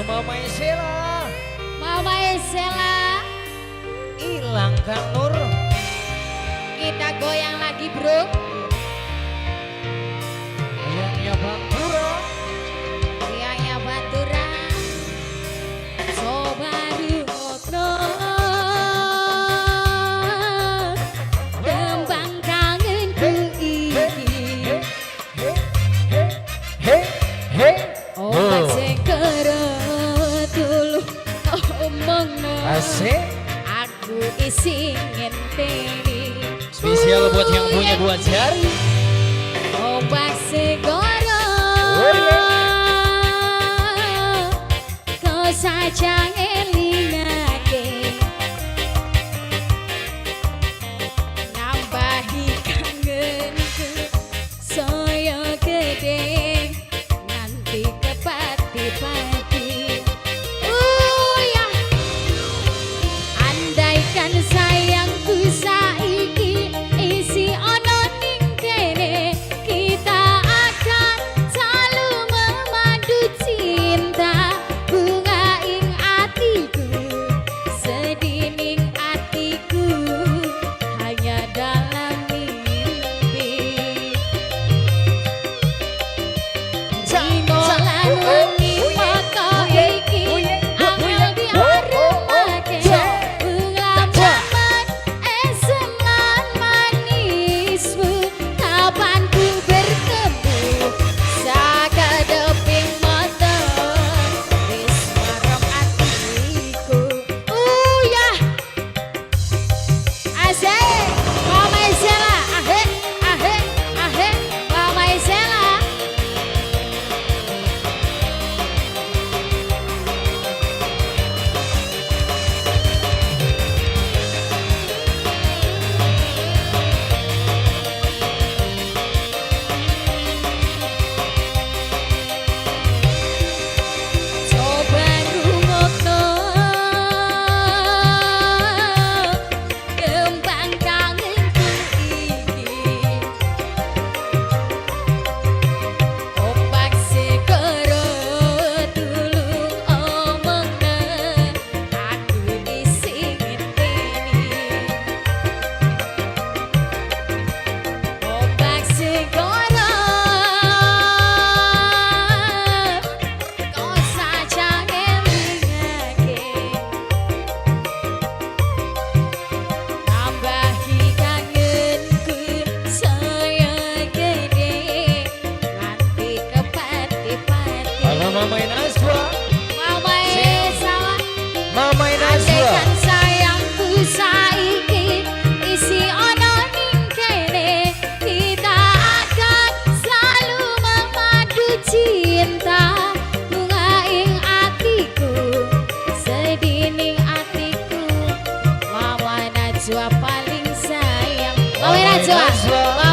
Mama Esela. Mama Esela. Ilang Kang Nur. Kita goyang lagi, bro. Goyangnya Bantura. Goyangnya Bantura. Coba rungokno tembang kangenku iki. He he. Ombak segara tulung omongno. Asik. Aku isih ngenteni. Spesial buat yang punya dua jari. Ombak segara. Oh, iya. Kau saja ngelingake, nambahi kangenku saya gede nganti kepati-pati. Oh ya, andaikan sayangku saiki isih ono ning kene, kita akan selalu memadu cinta. Bunga ing atiku, sedih ning atiku, hanya dalam mimpi. Dino lan wengi foto iki angel diarepake, pengalaman esem lan manismu. Kapan ku bertemu sakedeping mata, wis marem atiku. Uyah, asik Mama Isela. Ahe ahe ahe, Mama Isela. Coba rungokno tembang kangenku iki. Ombak segara tulung omongna, aku isih ngenteni. Ombak segara, kau saja ngelingake, nambahi kangenku saya gede nganti kepati-pati. Halo Mama Naswa. Mama Esala. Mama Naswa. Andaikan sayangku saiki isih ono ning kene, kita akan selalu memadu cinta. Bunga ing atiku, sedih ning atiku, Mama Najwa paling sayang. Mama Mama Najwa. Najwa.